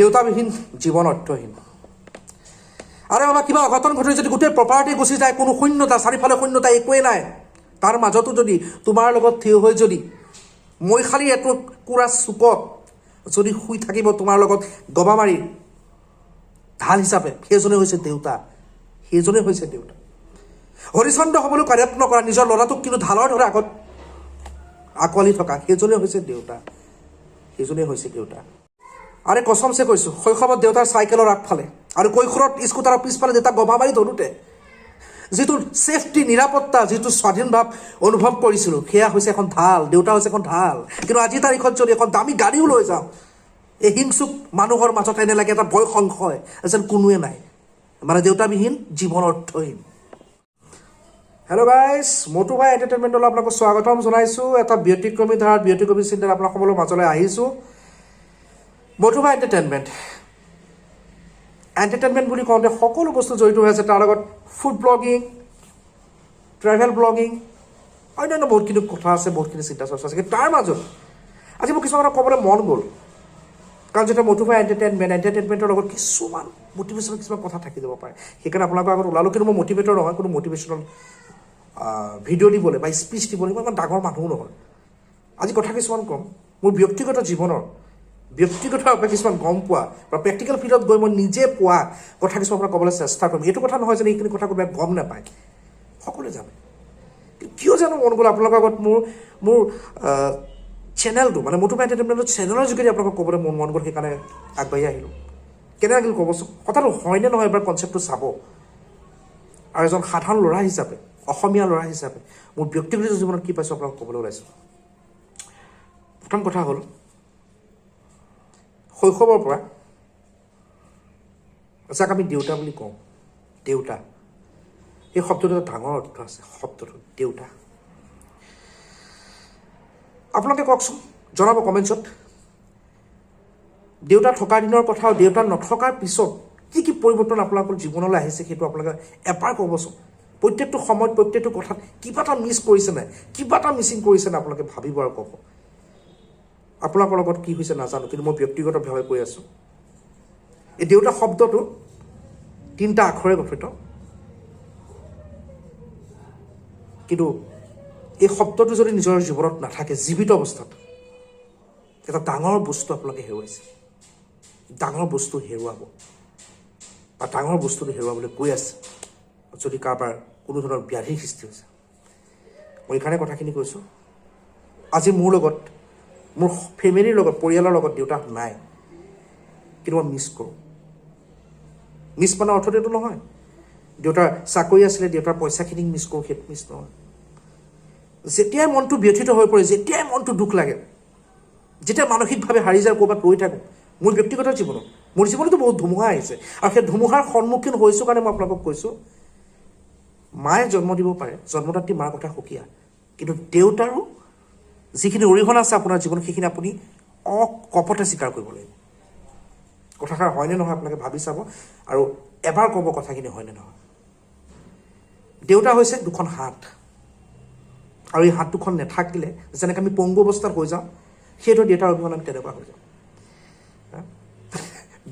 দেউতাবিহীন জীৱন অৰ্থহীন। আৰে বাবা, কিবা অঘটন ঘটি যদি গোটেই প্ৰপাৰ্টি গুচি যায়, কোনো শূন্যতা, চাৰিওফালে শূন্যতা, একোৱেই নাই, তাৰ মাজতো যদি তোমাৰ লগত থিয় হৈ যদি মই খালি এটুকুৰা চুকত যদি শুই থাকিব তোমাৰ লগত গবা মাৰি ঢাল হিচাপে, সেইজনেই হৈছে দেউতা, সেইজনেই হৈছে দেউতা। হৰিচন্দ্ৰ হ'বলৈ প্ৰয়ত্ন কৰা, নিজৰ ল'ৰাটোক কিন্তু ঢালৰ দৰে আগত আঁকোৱালি থকা, সেইজনেই হৈছে দেউতা, সেইজনেই হৈছে দেউতা। আৰে কচমছে কৈছোঁ, শৈশৱত দেউতাৰ চাইকেলৰ আগফালে আৰু কৈশোৰত স্কুটাৰৰ পিছফালে দেউতাক গবা মাৰি ধৰোঁতে যিটো ছেফটি, নিৰাপত্তা, যিটো স্বাধীন ভাৱ অনুভৱ কৰিছিলোঁ, সেয়া হৈছে এখন ঢাল, দেউতা হৈছে এখন ঢাল। কিন্তু আজিৰ তাৰিখত যদি এখন দামী গাড়ীও লৈ যাওঁ, এই হিংসুক মানুহৰ মাজত এনে লাগে এটা ভয়, সংশয়, যেন কোনোৱে নাই, মানে দেউতাবিহীন জীৱন অৰ্থহীন। হেল্ল' গাইজ, মটু ভাই এণ্টাৰটেইনমেণ্টলৈ আপোনালোকক স্বাগতম জনাইছোঁ। এটা ব্যতিক্ৰমী ধাৰাত, ব্যতিক্ৰমী চিন্তাত আপোনালোক সকলোৰ মাজলৈ আহিছোঁ। মটু ভাই এণ্টাৰটেইনমেণ্ট, এণ্টাৰটেইনমেণ্ট বুলি কওঁতে সকলো বস্তু জড়িত হৈ আছে, তাৰ লগত ফুড ব্লগিং, ট্ৰেভেল ব্লগিং, অন্যান্য বহুতখিনি কথা আছে, বহুতখিনি চিন্তা চৰ্চা আছে। কিন্তু তাৰ মাজত আজি মোক কিছুমান কথা ক'বলৈ মন গ'ল, কাৰণ যেতিয়া মটু ভাই এণ্টাৰটেইনমেণ্ট, এণ্টাৰটেইনমেণ্টৰ লগত কিছুমান মটিভেশ্যনেল কিছুমান কথা থাকি যাব পাৰে, সেইকাৰণে আপোনালোকৰ আগত ওলালোঁ। কিন্তু মই মটিভেটৰ নহয়, কোনো মটিভেশ্যনেল ভিডিঅ' দিবলৈ বা স্পীচ দিবলৈ মই ইমান ডাঙৰ মানুহো নহয়। আজি কথা কিছুমান ক'ম, মোৰ ব্যক্তিগত জীৱনৰ ব্যক্তিগতভাৱে কিছুমান গম পোৱা বা প্ৰেক্টিকেল ফিল্ডত গৈ মই নিজে পোৱা কথা কিছুমান আপোনাক ক'বলৈ চেষ্টা কৰিম। এইটো কথা নহয় যে এইখিনি কথা কোনোবাই গম নাপায়, সকলোৱে জানে। কিন্তু কিয় জানো মন গ'ল আপোনালোকৰ আগত মোৰ চেনেলটো, মানে মটু ভাই এণ্টাৰটেইনমেণ্টৰ চেনেলৰ যোগেদি আপোনালোকক ক'বলৈ মোৰ মন গ'ল, সেইকাৰণে আগবাঢ়ি আহিলোঁ। কেনে লাগিল ক'বচোন, কথাটো হয়নে নহয় এবাৰ কনচেপ্টটো চাব। আৰু এজন সাধাৰণ ল'ৰা হিচাপে, অসমীয়া ল'ৰা হিচাপে মোৰ ব্যক্তিগত জীৱনত কি পাইছোঁ আপোনালোকক ক'বলৈ ওলাইছোঁ। প্ৰথম কথা হ'ল, শৈশৱৰ পৰা যাক আমি দেউতা বুলি কওঁ, দেউতা এই শব্দটো এটা ডাঙৰ অৰ্থ আছে, শব্দটো দেউতা। আপোনালোকে কওকচোন, জনাব কমেণ্টছত, দেউতা থকা দিনৰ কথা আৰু দেউতা নথকাৰ পিছত কি কি পৰিৱৰ্তন আপোনালোকৰ জীৱনলৈ আহিছে সেইটো আপোনালোকে এবাৰ ক'বচোন। প্ৰত্যেকটো সময়ত, প্ৰত্যেকটো কথাত কিবা এটা মিছ কৰিছে নাই, কিবা এটা মিচিং কৰিছে নাই, আপোনালোকে ভাবিব আৰু ক'ব। আপোনালোকৰ লগত কি হৈছে নাজানো, কিন্তু মই ব্যক্তিগতভাৱে কৈ আছোঁ, এই দেউতা শব্দটো তিনিটা আখৰে গঠিত, কিন্তু এই শব্দটো যদি নিজৰ জীৱনত নাথাকে, জীৱিত অৱস্থাত এটা ডাঙৰ বস্তু আপোনালোকে হেৰুৱাইছে, ডাঙৰ বস্তু হেৰুৱাব বা ডাঙৰ বস্তুটো হেৰুৱাবলৈ গৈ আছে যদি কাৰোবাৰ কোনো ধৰণৰ ব্যাধিৰ সৃষ্টি হৈছে। মই এইকাৰণে কথাখিনি কৈছোঁ, আজি মোৰ লগত, মোৰ ফেমিলিৰ লগত, পৰিয়ালৰ লগত দেউতা নাই, কিন্তু মই মিছ কৰোঁ। মিছ মানে অৰ্থটো এইটো নহয় দেউতাৰ চাকৰি আছিলে, দেউতাৰ পইচাখিনিক মিছ কৰোঁ, সেইটো মিছ নহয়। যেতিয়াই মনটো ব্যথিত হৈ পৰে, যেতিয়াই মনটো দুখ লাগে, যেতিয়া মানসিকভাৱে হাৰি যায়, ক'ৰবাত ৰৈ থাকোঁ, মোৰ ব্যক্তিগত জীৱনত, মোৰ জীৱনতো বহুত ধুমুহা আহিছে আৰু সেই ধুমুহাৰ সন্মুখীন হৈছোঁ কাৰণে মই আপোনালোকক কৈছোঁ, মায়ে জন্ম দিব পাৰে, জন্মদাত্ৰী মাৰ কথা সুকীয়া, কিন্তু দেউতাৰো যিখিনি অৰিহণা আছে আপোনাৰ জীৱনত, সেইখিনি আপুনি অকপটে স্বীকাৰ কৰিব লাগিব। কথাষাৰ হয়নে নহয় আপোনালোকে ভাবি চাব আৰু এবাৰ ক'ব কথাখিনি হয়নে নহয়। দেউতা হৈছে দুখন হাত, আৰু এই হাত দুখন নাথাকিলে যেনেকৈ আমি পংগু অৱস্থাত হৈ যাওঁ, সেইটো দেউতাৰ অবিহনে আমি তেনেকুৱা হৈ যাওঁ।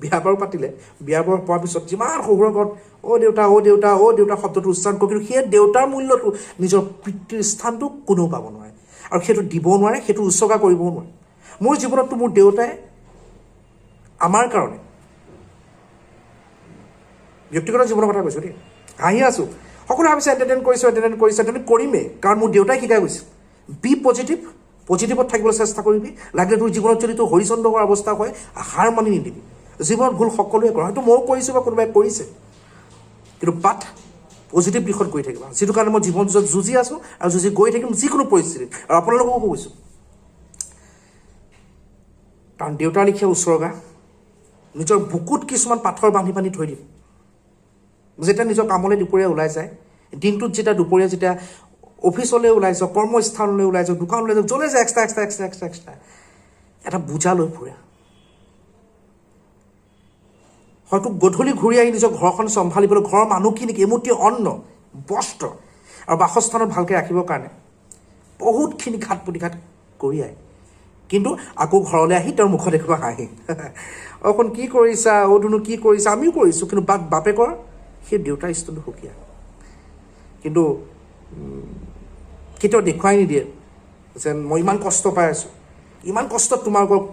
বিয়া বাৰু পাতিলে, বিয়া বাৰু পোৱাৰ পিছত যিমান শহুৰৰ ঘৰত অ' দেউতা, অ' দেউতা, অ' দেউতা শব্দটো উচ্চাৰণ কৰোঁ, কিন্তু সেই দেউতাৰ মূল্যটো, নিজৰ পিতৃৰ স্থানটো কোনেও পাব নোৱাৰে, আৰু সেইটো দিবও নোৱাৰে, সেইটো উচৰ্গা কৰিবও নোৱাৰে। মোৰ জীৱনততো মোৰ দেউতাই আমাৰ কাৰণে, ব্যক্তিগত জীৱনৰ কথা কৈছোঁ দেই, হাঁহি আছোঁ, সকলোৱে ভাবিছে এণ্টাৰটেইন কৰিছোঁ, এণ্টাৰটেইন কৰিছোঁ, এণ্টাৰটেইন কৰিমেই, কাৰণ মোৰ দেউতাই শিকাই গৈছে, বি পজিটিভ, পজিটিভত থাকিবলৈ চেষ্টা কৰিবি, লাগিলে তোৰ জীৱনত যদি তোৰ হৰিচন্দ্ৰ হোৱাৰ অৱস্থা হয়, হাৰ মানি নিদিবি। জীৱনত ভুল সকলোৱে কৰে, হয়তো ময়ো কৰিছোঁ বা কোনোবাই কৰিছে, কিন্তু বাট পজিটিভ দিশত গৈ থাকিবা, যিটো কাৰণে মই জীৱন যুঁজত যুঁজি আছোঁ আৰু যুঁজি গৈ থাকিম যিকোনো পৰিস্থিতিত। আৰু আপোনালোককো কৈছোঁ, কাৰণ দেউতাৰ লিখীয়া উচৰ্গা, নিজৰ বুকুত কিছুমান পাথৰ বান্ধি বান্ধি থৈ দিম। যেতিয়া নিজৰ কামলৈ দুপৰীয়া ওলাই যায়, দিনটোত যেতিয়া দুপৰীয়া যেতিয়া অফিচলৈ ওলাই যাওক, কৰ্মস্থানলৈ ওলাই যাওক, দোকানলৈ যাওক, য'লৈ যায় extra extra extra extra extra এটা বোজা লৈ ফুৰে। হয়তো গধূলি ঘূৰি আহি নিজৰ ঘৰখন চম্ভালিবলৈ, ঘৰৰ মানুহখিনিক এমুঠি অন্ন, বস্ত্ৰ আৰু বাসস্থানত ভালকৈ ৰাখিবৰ কাৰণে বহুতখিনি ঘাত প্ৰতিঘাত কৰি আহে। কিন্তু আকৌ ঘৰলৈ আহি তেওঁৰ মুখত দেখুওৱা হাঁহি, অকণ কি কৰিছা, অ' ধুনু কি কৰিছা, আমিও কৰিছোঁ। কিন্তু বাপেকৰ সেই দেউতাৰ স্তনটো সুকীয়া, কিন্তু কেতিয়াও দেখুৱাই নিদিয়ে যেন মই ইমান কষ্ট পাই আছোঁ, ইমান কষ্টত তোমালোকক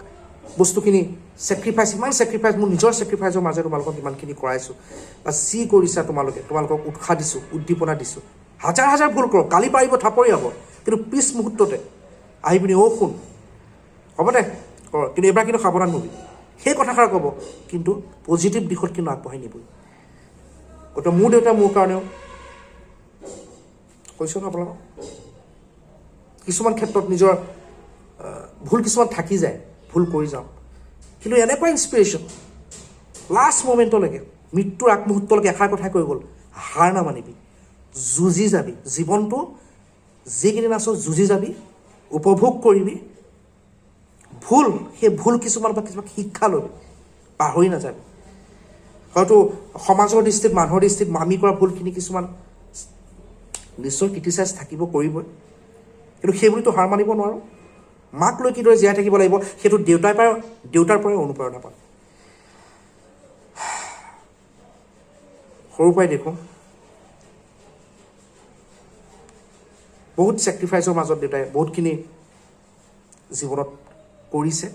বস্তুখিনি ছেক্ৰিফাইচ, ইমান ছেক্ৰিফাইচ, মোৰ নিজৰ ছেক্ৰিফাইচৰ মাজেৰে তোমালোকক ইমানখিনি কৰাইছোঁ, বা যি কৰিছা তোমালোকে, তোমালোকক উৎসাহ দিছোঁ, উদ্দীপনা দিছোঁ। হাজাৰ হাজাৰ ভুল কৰক, গালি পাৰিব, থাপৰিয়াব, কিন্তু পিছ মুহূৰ্ততে আহি পিনি অ' শুন হ'ব দে কৰ, কিন্তু এইবাৰ কিন্তু সাৱধান হ'বি, সেই কথাষাৰ ক'ব, কিন্তু পজিটিভ দিশত কিন্তু আগবঢ়াই নিবই। গতিকে মোৰ দেউতা মোৰ কাৰণেও কৈছোঁ ন আপোনালোকক, কিছুমান ক্ষেত্ৰত নিজৰ ভুল কিছুমান থাকি যায়, ভুল কৰি যাওঁ, কিন্তু এনেকুৱা ইনস্পিৰেশ্যন লাষ্ট মমেণ্টলৈকে, মৃত্যুৰ আগমুহূৰ্তলৈকে এষাৰ কথাই কৈ গ'ল, হাৰ নামানিবি, যুঁজি যাবি, জীৱনটো যিকেইদিন আছ যুঁজি যাবি, উপভোগ কৰিবি, ভুল সেই ভুল কিছুমান বা কিছুমান শিক্ষা ল'বি, পাহৰি নাযাবি। হয়তো সমাজৰ দৃষ্টিত, মানুহৰ দৃষ্টিত আমি কৰা ভুলখিনি কিছুমান নিশ্চয় ক্ৰিটিচাইজ থাকিব, কৰিবই, কিন্তু সেইবুলিতো হাৰ মানিব নোৱাৰোঁ। মাক লৈ কিদৰে জীয়াই থাকিব লাগিব সেইটো দেউতাৰ পৰাই অনুপ্ৰেৰণা পাওঁ। সৰুৰ পৰাই দেখোঁ বহুত ছেক্ৰিফাইচৰ মাজত দেউতাই বহুতখিনি জীৱনত কৰিছে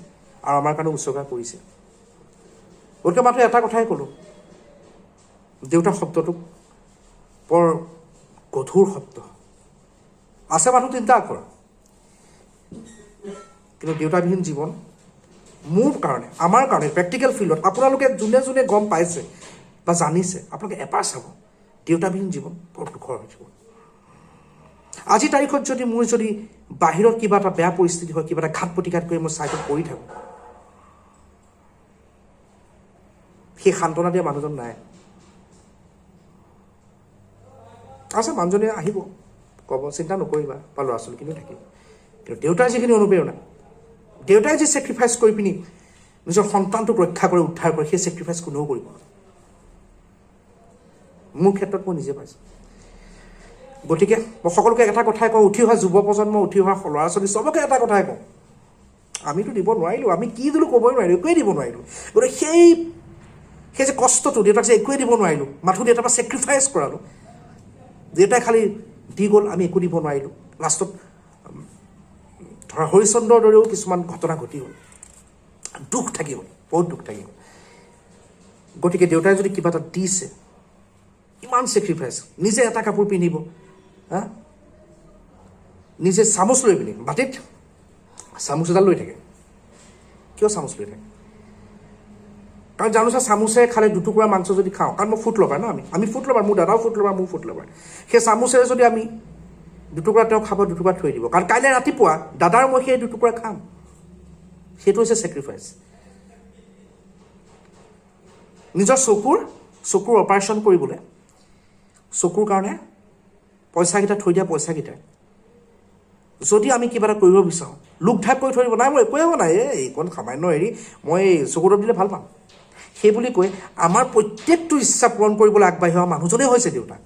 আৰু আমাৰ কাৰণে উৎসৰ্গা কৰিছে। গতিকে মাত্ৰ এটা কথাই ক'লোঁ, দেউতাৰ শব্দটোক বৰ গধুৰ শব্দ আছে, মানুহ তিনিটা আখৰ, কিন্তু দেউতাবিহীন জীৱন মোৰ কাৰণে, আমাৰ কাৰণে প্ৰেক্টিকেল ফিল্ডত আপোনালোকে যোনে যোনে গম পাইছে বা জানিছে, আপোনালোকে এবাৰ চাব, দেউতাবিহীন জীৱন বৰ দুখৰ জীৱন। আজিৰ তাৰিখত যদি মোৰ যদি বাহিৰত কিবা এটা বেয়া পৰিস্থিতি হয়, কিবা এটা ঘাত প্ৰতিঘাত কৰি মই ছাইডত পৰি থাকোঁ, সেই সান্তনা দিয়া মানুহজন নাই। আছে, মানুহজনে আহিব, ক'ব চিন্তা নকৰিবা, বা ল'ৰা ছোৱালীখিনিও থাকিব, কিন্তু দেউতাৰ যিখিনি অনুপ্ৰেৰণা, দেউতাই যি ছেক্ৰিফাইচ কৰি পিনি নিজৰ সন্তানটোক ৰক্ষা কৰি উদ্ধাৰ কৰে, সেই ছেক্ৰিফাইচ কোনেও কৰিব নোৱাৰে। মোৰ ক্ষেত্ৰত মই নিজে পাইছোঁ। গতিকে মই সকলোকে এটা কথাই কওঁ, উঠি অহা যুৱ প্ৰজন্ম, উঠি অহা ল'ৰা ছোৱালী চবকে এটা কথাই কওঁ, আমিতো দিব নোৱাৰিলোঁ, আমি কি দিলোঁ ক'বই নোৱাৰিলোঁ, একোৱেই দিব নোৱাৰিলোঁ। গতিকে সেই যে কষ্টটো, দেউতাক যে একোৱেই দিব নোৱাৰিলোঁ, মাথো দেউতাৰ পৰা ছেক্ৰিফাইচ কৰালোঁ, দেউতাই খালি দি গ'ল, আমি একো দিব নোৱাৰিলোঁ। লাষ্টত ধৰা হৰিচন্দ্ৰৰ দৰেও কিছুমান ঘটনা ঘটি গ'ল, দুখ থাকি গ'ল, বহুত দুখ থাকি গ'ল। গতিকে দেউতাই যদি কিবা এটা দিছে, ইমান ছেক্ৰিফাইচ, নিজে এটা কাপোৰ পিন্ধিব, হা, নিজে চামুচ লৈ পিনি বাতিত চামুচ এডাল লৈ থাকে। কিয় চামুচ লৈ থাকে? কাৰণ জানো চা, চামুচেৰে খালে দুটুকুৰা মাংস যদি খাওঁ, কাৰণ মই ফুড লভাৰ ন, আমি ফুড লভাৰ, মোৰ দাদাও ফুড লভাৰ, মোৰ ফুড লভাৰ। সেই চামুচেৰে যদি আমি দুটুকুৰা তেওঁ খাব, দুটুকুৰা থৈ দিব, কাৰণ কাইলৈ ৰাতিপুৱা দাদাৰ মই সেই দুটুকুৰা খাম। সেইটো হৈছে ছেক্ৰিফাইচ। নিজৰ চকুৰ অপাৰেশ্যন কৰিবলৈ, চকুৰ কাৰণে পইচাকেইটা থৈ দিয়া পইচাকেইটা যদি আমি কিবা এটা কৰিব বিচাৰোঁ, লোক ঢাক কৰি থৈ দিব, নাই মোৰ একোৱে হোৱা নাই, এই এইকণ সামান্য হেৰি, মই চকুৰ দৰৱ দিলে ভাল পাম, সেই বুলি কৈ আমাৰ প্ৰত্যেকটো ইচ্ছা পূৰণ কৰিবলৈ আগবাঢ়ি অহা মানুহজনেই হৈছে দেউতা।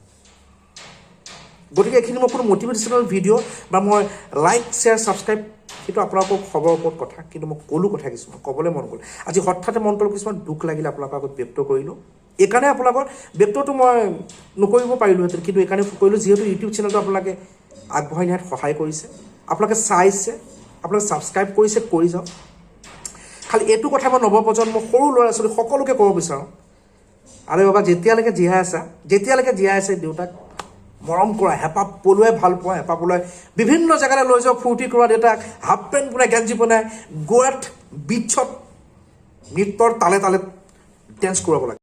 গতিকে এইখিনি মই কোনো মটিভেশ্যনেল ভিডিঅ' বা মই লাইক শ্বেয়াৰ ছাবস্ক্ৰাইব সেইটো আপোনালোকৰ খবৰৰ ওপৰত কথা, কিন্তু মই ক'লোঁ কথা কিছুমান ক'বলৈ মন গ'ল, আজি হঠাতে মনটো কিছুমান দুখ লাগিলে আপোনালোকৰ আগত ব্যক্ত কৰিলোঁ। এইকাৰণে আপোনালোকৰ ব্যক্তটো মই নকৰিব পাৰিলোঁহেঁতেন, কিন্তু এইকাৰণে কৰিলোঁ যিহেতু ইউটিউব চেনেলটো আপোনালোকে আগবঢ়াই নিয়াত সহায় কৰিছে, আপোনালোকে চাইছে, আপোনালোকে ছাবস্ক্ৰাইব কৰিছে, কৰি যাওক। খালি এইটো কথা মই নৱপ্ৰজন্ম সৰু ল'ৰা ছোৱালী সকলোকে ক'ব বিচাৰোঁ, আৰে বাবা, যেতিয়ালৈকে জীয়াই আছা, যেতিয়ালৈকে জীয়াই আছে দেউতাক মৰম কৰা, হেঁপাহ পলুৱাই ভাল পোৱা, হেঁপাহ পলুৱাই বিভিন্ন জেগালৈ লৈ যাওঁ, ফূৰ্তি কৰা, দেউতাক হাফ পেণ্ট বনাই, গেঞ্জি বনাই গোৱাত বিচত নৃত্যৰ তালে তালে ডেন্স কৰাব লাগে।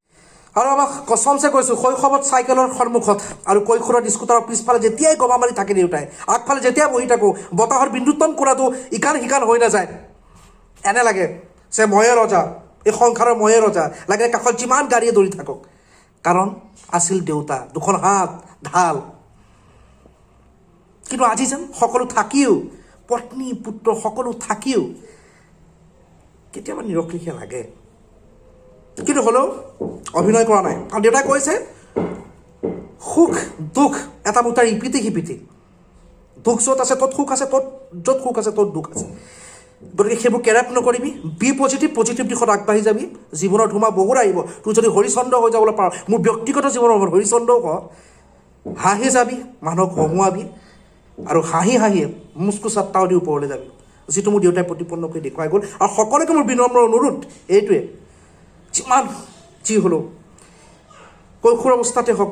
আৰু আমাক কচমছে কৈছোঁ, শৈশৱত চাইকেলৰ সন্মুখত আৰু কৈশোৰত স্কুটাৰৰ পিছফালে যেতিয়াই গবা মাৰি থাকে দেউতাই, আগফালে যেতিয়াই বহি থাকোঁ, বতাহৰ বিন্দুতম কোণাটো ইকান সিকান হৈ নাযায়, এনে লাগে যে ময়ে ৰজা, এই সংসাৰৰ ময়ে ৰজা, লাগে কাষত যিমান গাড়ীয়ে দৌৰি থাকক, কাৰণ আছিল দেউতা, দুখন হাত ঢাল। কিন্তু আজি যেন সকলো থাকিও, পত্নী পুত্ৰ সকলো থাকিও কেতিয়াবা নিৰক্ষীয়া লাগে, কিন্তু হ'লেও অভিনয় কৰা নাই। কাৰণ দেউতাই কৈছে সুখ দুখ এটা মুটাৰ ইপিঠি সিপিঠি, দুখ য'ত আছে ত'ত সুখ আছে, ত'ত য'ত সুখ আছে ত'ত দুখ আছে। গতিকে সেইবোৰ কেৰেপ নকৰিবি। বি পজিটিভ, পজিটিভ দিশত আগবাঢ়ি যাবি। জীৱনৰ ধুমুহা বহুত আহিব। তোৰ যদি হৰিচন্দ্ৰ হৈ যাবলৈ পাৰ, মোৰ ব্যক্তিগত জীৱনৰ ওপৰত হৰিচন্দ্ৰও কওঁ, হাঁহি যাবি, মানুহক হহুৱাবি আৰু হাঁহি হাঁহি মুচকু চাত্তাও দি ওপৰলৈ যাবি, যিটো মোৰ দেউতাই প্ৰতিপন্ন কৰি দেখুৱাই গ'ল। আৰু সকলোকে মোৰ বিনম্ৰ অনুৰোধ এইটোৱে, যিমান যি হ'লেও কৈশোৰ অৱস্থাতে হওক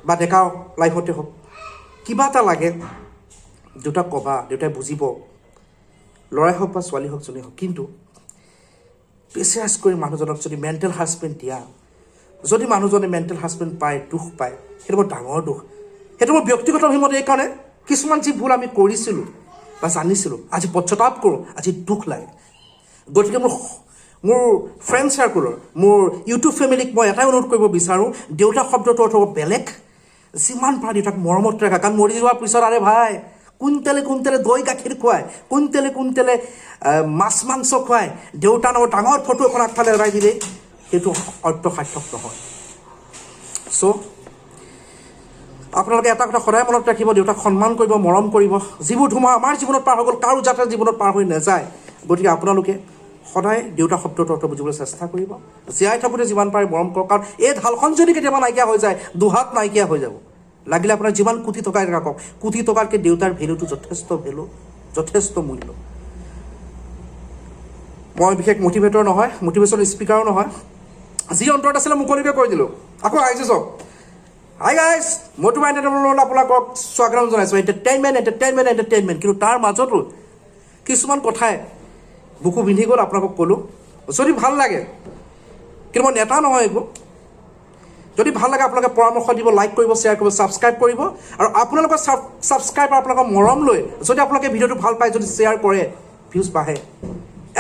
বা ডেকা লাইফতে হওক, কিবা এটা লাগে দেউতাক ক'বা, দেউতাই বুজিব। ল'ৰাই হওক বা ছোৱালী হওক, যোনেই হওক, কিন্তু প্ৰেচাৰাইজ কৰি মানুহজনক যদি মেণ্টেল হাৰাচমেণ্ট দিয়া, যদি মানুহজনে মেণ্টেল হাৰাচমেণ্ট পায়, দুখ পায়, সেইটো বৰ ডাঙৰ দুখ। সেইটো মোৰ ব্যক্তিগত অভিমত। এইকাৰণে কিছুমান যি ভুল আমি কৰিছিলোঁ বা জানিছিলোঁ, আজি পশ্চাতাপ কৰোঁ, আজি দুখ লাগে। গতিকে মোৰ ফ্ৰেণ্ড চাৰ্কুলৰ, মোৰ ইউটিউব ফেমিলিক মই এটাই অনুৰোধ কৰিব বিচাৰোঁ, দেউতা শব্দটোৰ অৰ্থ বেলেগ। যিমান পাৰা দেউতাক মৰমত ৰাখা, কাৰণ মৰি যোৱাৰ পিছত, আৰে ভাই, কুইণ্টেলে কুইণ্টেলে দৈ গাখীৰ খুৱায়, কুইণ্টেলে কুইণ্টেলে মাছ মাংস খুৱায়, দেউতা নামৰ ডাঙৰ ফটো এখন আগফালে লগাই দিলে সেইটো অৰ্থ সাৰ্থক নহয়। চ' আপোনালোকে এটা কথা সদায় মনত ৰাখিব, দেউতাক সন্মান কৰিব, মৰম কৰিব। যিবোৰ ধুমুহা আমাৰ জীৱনত পাৰ হৈ গ'ল, কাৰো যাতে জীৱনত পাৰ হৈ নাযায়। গতিকে আপোনালোকে সদায় দেউতা শব্দটোৰ অৰ্থ বুজিবলৈ চেষ্টা কৰিব। জীয়াই থাকোঁতে যিমান পাৰে মৰম কৰক, কাৰণ এই ঢালখন যদি কেতিয়াবা নাইকিয়া হৈ যায়, দুহাত নাইকিয়া হৈ যাব। লাগিলে আপোনাৰ যিমান কোটি টকাই থাকক, কোটি টকাতকৈ দেউতাৰ ভেলুটো যথেষ্ট ভেলু, যথেষ্ট মূল্য। মই বিশেষ মটিভেটৰ নহয়, মটিভেশ্যন স্পীকাৰো নহয়। যি অন্তৰত আছিলে মুকলিকৈ কৈ দিলোঁ। আকৌ আহিছোঁ চাওক। হাই গাইজ, মই তোমাৰ এণ্টাৰটেইনমেণ্টত আপোনালোকক স্বাগতম জনাইছোঁ। এণ্টাৰটেইনমেণ্ট, এণ্টাৰটেইনমেণ্ট, এণ্টাৰটেইনমেণ্ট, কিন্তু তাৰ মাজতো কিছুমান কথাই বুকু বিন্ধি গ'ল, আপোনালোকক ক'লোঁ। যদি ভাল লাগে, কিন্তু মই নেতা নহয় একো, যদি ভাল লাগে আপোনালোকে পৰামৰ্শ দিব, লাইক কৰিব, শ্বেয়াৰ কৰিব, ছাবস্ক্ৰাইব কৰিব। আৰু আপোনালোকৰ ছাবস্ক্ৰাইব আৰু আপোনালোকৰ মৰম লৈ যদি আপোনালোকে ভিডিঅ'টো ভাল পায়, যদি শ্বেয়াৰ কৰে, ভিউজ বাঢ়ে।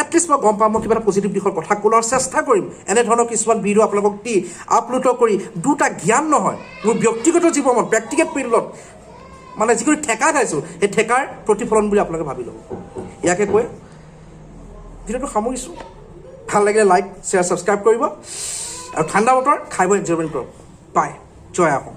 এটলিষ্ট মই গম পাম মই কিবা এটা পজিটিভ দিশৰ কথা ক'লো। আৰু চেষ্টা কৰিম এনেধৰণৰ কিছুমান ভিডিঅ' আপোনালোকক দি আপলোড কৰি দুটা জ্ঞান নহয়, মোৰ ব্যক্তিগত জীৱনত প্ৰেক্টিকেল ফিল্ডত মানে যিকোনো ঠেকা খাইছোঁ, সেই ঠেকাৰ প্ৰতিফলন বুলি আপোনালোকে ভাবি ল'ব। ইয়াকে কৈ ভিডিঅ'টো সামৰিছোঁ। ভাল লাগিলে লাইক, শ্বেয়াৰ, ছাবস্ক্ৰাইব কৰিব আৰু ঠাণ্ডা বতৰ খাই বৈ এনজয়মেণ্ট কৰক। বাই, জয় অসম।